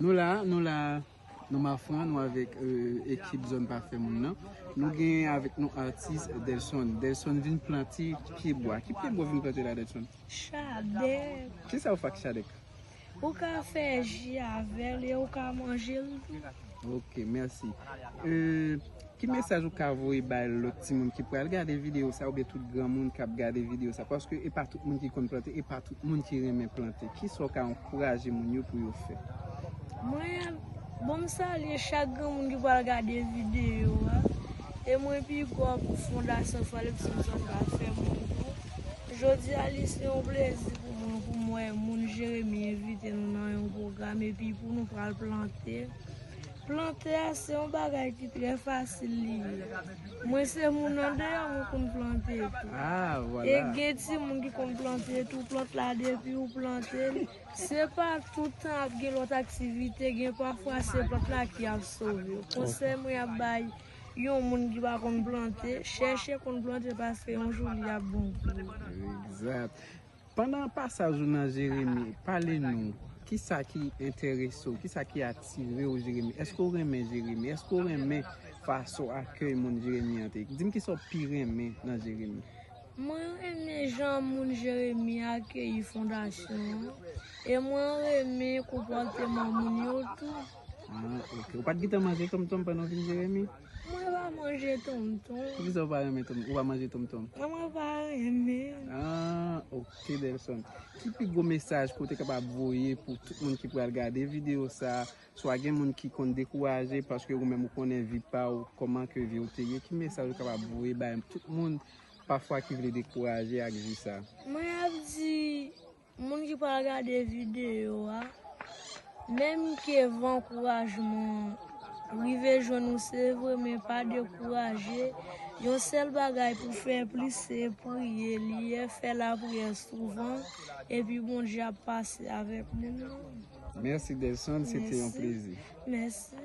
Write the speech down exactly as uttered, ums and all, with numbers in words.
Nou la, nou la nan Mafran, nou avèk euh, ekip Zòn Pa Fè Moun nan. Nou gen avèk nou atis Delson. Delson vin plante pyebwa. Ki pyebwa vin plante la, Delson? Chadèk. Kisa ou fè ak chadèk? Ou ka fè ji avè l e ou ka manje l tou. Ok, mèsi. Euh, ki mesaj ou ka voye bay lòt timoun ki pral gade videyo sa oubyen tout granmoun k ap gade videyo sa? Paske e pa tout moun ki konn plante, e pa tout moun ki renmen plante. Kisa ou ka ankouraje moun yo pou yo fè? Mwen, bon, m salye chak granmoun ki pral gade videyo a. E mwen pi gwo pou Fondasyon Fwa Lepson Zòn Pa Fè Moun tou. Jodi a li se yon plezi pou mwen pou m wè moun Jeremi envite nou nan yon pwogram epi pou nou pral plante. Plante a se yon bagay ki trè fasil li ye. Mwen se moun andeyò mwen konn plante tou. Ah, E voilà. Gen timoun ki konn plante tou, plant la depi ou plante l. Se pa tout tan ap gen lòt aktivite, gen pafwa se plant la ki ap sove w. Konsèy mwen ap bay yon moun ki pa konn plante, chèche konn plante paske yon jou li ap bon pou ou. Egzat. Pandan pasaj ou nan Jeremi, pale nou, kisa ki enterese w, kisa ki atire w Jeremi? Èske w renmen Jeremi? Èske w renmen fason akèy moun Jeremi an te? Di m kisa w pi renmen nan Jeremi. Mwen renmen jan moun Jeremi akeyi fondasyon an, e mwen renmen konpòteman moun yo tou. Ah, ok. Ou pa t gentan manje tonmtonm pandan w vin Jeremi? Mwen pa manje tonmtonm. Poukisa ou pa renmen tonm? Ou pa manje tonmtonm? Mwen, mwen pa renmen. Ah, ok, Delson. Ki pi gwo mesaj ke w te kapab voye pou tout moun ki pral gade videyo sa? Swa gen moun ki konn dekouraje paske ou menm ou konnen vi pa w, kòman ke vi w te ye. Ki mesaj ou kapab voye bay tout moun pafwa ki vle dekouraje ak vi sa? Mwen ap di moun ki pral gade videyo a, menm ke van ankourajman rive jwenn ou, se vre, men pa dekouraje. Yon sèl bagay pou fè plis se priye, li ye, fè lapriyè souvan, epi Bondye ap pase avèk moun nan. Mèsi Delson, se te yon plezi. Mèsi.